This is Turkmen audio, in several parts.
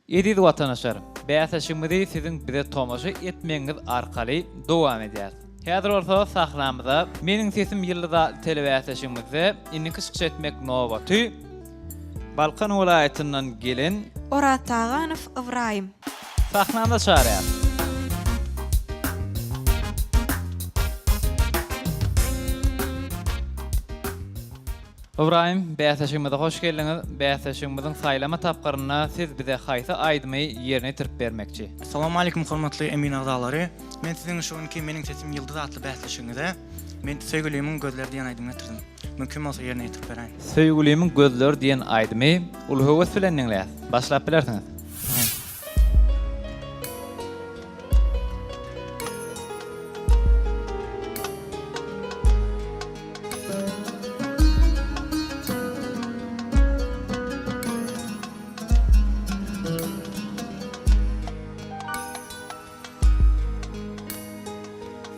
Eziz watandaşlar, bäsleşigimizi siziň bize tomaşa etmegiňiz arkaly dowam edýäris. Häzir bolsa sahnamyza Meniň sesim ýyldyz atly telebäsleşigimizde indiki çykyş etmek nobaty Balkan welaýatyndan gelen Oraz Taganow Ybraýym. Sahnamyza çagyrýarys. Ybraýym, bäsleşigimize hoş geldiňiz. Bäsleşigimiziň saýlama tapgyrynda siz bize haýsy aýdymy ýerine ýetirip bermekçi? Salam aleýkum hormatly emin agzalary. Men siziň şu günki Meniň sesim ýyldyz atly bäsleşigiňize Men Söýgülimiň gözleri diýen aýdymy getirdim. Mümkin bolsa ýerine ýetirip beräýin. Söýgülimiň gözleri diýen aýdymy uly höwes bilen diňleýäs. Başlap bilersiňiz.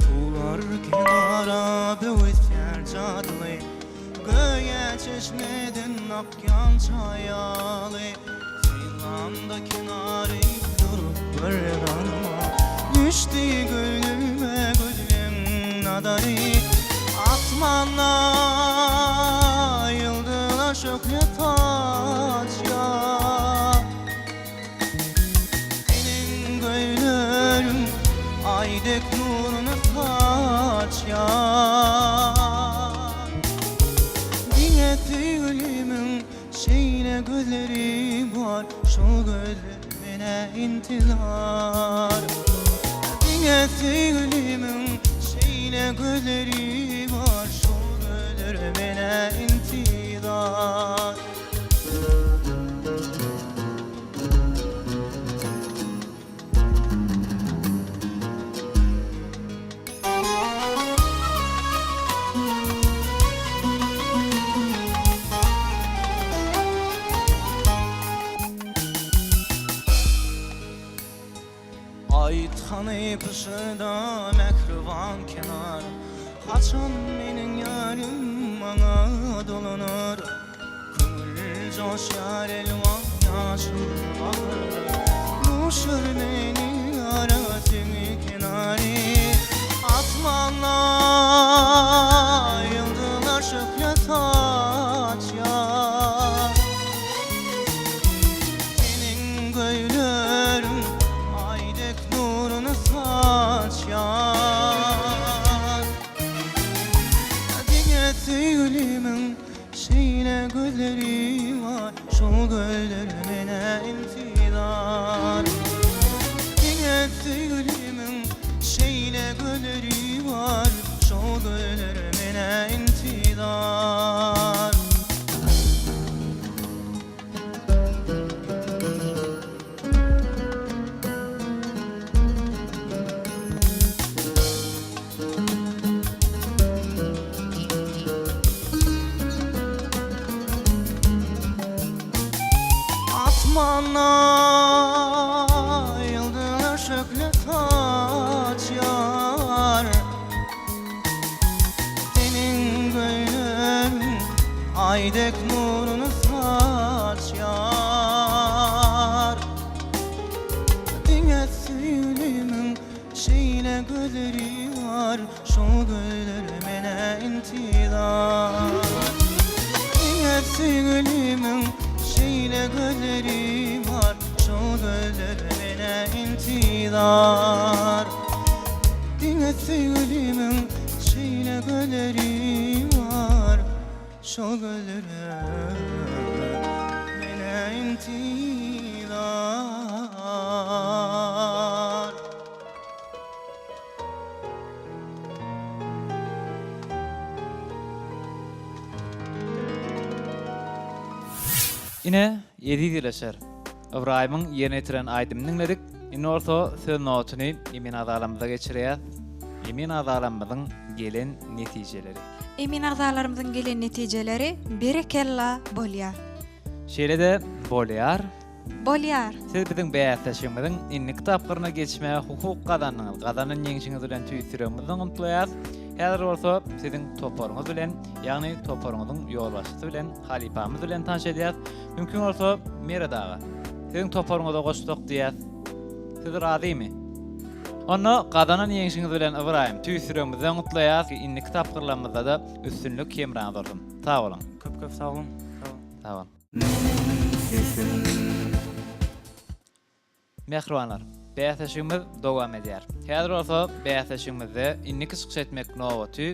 Suwlar kenara böwüsýär jadyly, Göýä çeşmeden akýan çaý ýaly. Synlamda kenary durup bir ganyma, Düşdi göwnüme gözleň nazary. Asmanda ýyldyzlar şöhle saçýar. Seniň göýleriň Aý dek nuruny saçýar. Diňe söýgülimiň şeýle gözleri bar, Şol gözler menä intizar. Diňe söýgülimiň şeýle gözleri bar, Şol gözler menä intizar. Aýt hany pyşyrda mähriban kenar, Haçan meniň ýarym maňa dolanar? Köňül joşýar elwan ýaşyl baharda, Duşur meni ýara seňi kenary. Asmanda ýyldyzlar şöhle saçýar. Seniň göýleriň Aý dek nuruny saçýar. Diňe söýgülimiň şeýle gözleri bar, Şol gözler menä intizar. Diňe söýgülimiň şeýle gözleri bar, Şol gözler menä intizar. Asmanda ýyldyzlar şöhle saçýar. Seniň göýleriň Aý dek nuruny saçýar. Diňe söýgülimiň şeýle gözleri bar, Şol gözler menä intizar. Diňe söýgülimiň şeýle gözleri bar, Şol gözler menä intizar. Diňe söýgülimiň şeýle gözleri bar, Şol gözlere menä intizar. Ine, eziz ildeşler, Ybraýymyň ýerine ýetiren aýdymyny diňledik. Indi bolsa söz nobatyny emin agzalarymyza geçirýäs. Emin agzalarymyzyň gelen netijeleri. Emin agzalarymyzyň gelen netijeleri berekella bolýar. Şeýle-de bolýar. Bolýar. Siz biziň bäsleşigimiziň indiki tapgyryna geçmäge hukuk gazandyňyz. Gazanan ýeňşiňiz bilen tüýs ýüregimizden gutlaýarys. Häzir bolsa siziň toparyňyz bilen, ýagny toparyňyzyň ýolbaşçysy bilen, halypamyz bilen tanyş edýäris. Mümkin bolsa, Meret aga. Siziň toparyňyza goşsak diýýäs. Siz razymy? Onda gazanan ýeňşiňiz bilen Ybraýym, tüýs ýüregimizden gutlaýas. Indiki tapgyrlarymyzda-da üstünlik hemraňyz bolsun. Sag boluň. Köp köp sag boluň. Sag boluň. Sag bol. Mähribanlar, bäsleşigimiz dowam edýär. Häzir bolsa bäsleşigimizde indiki çykyş etmek nobaty.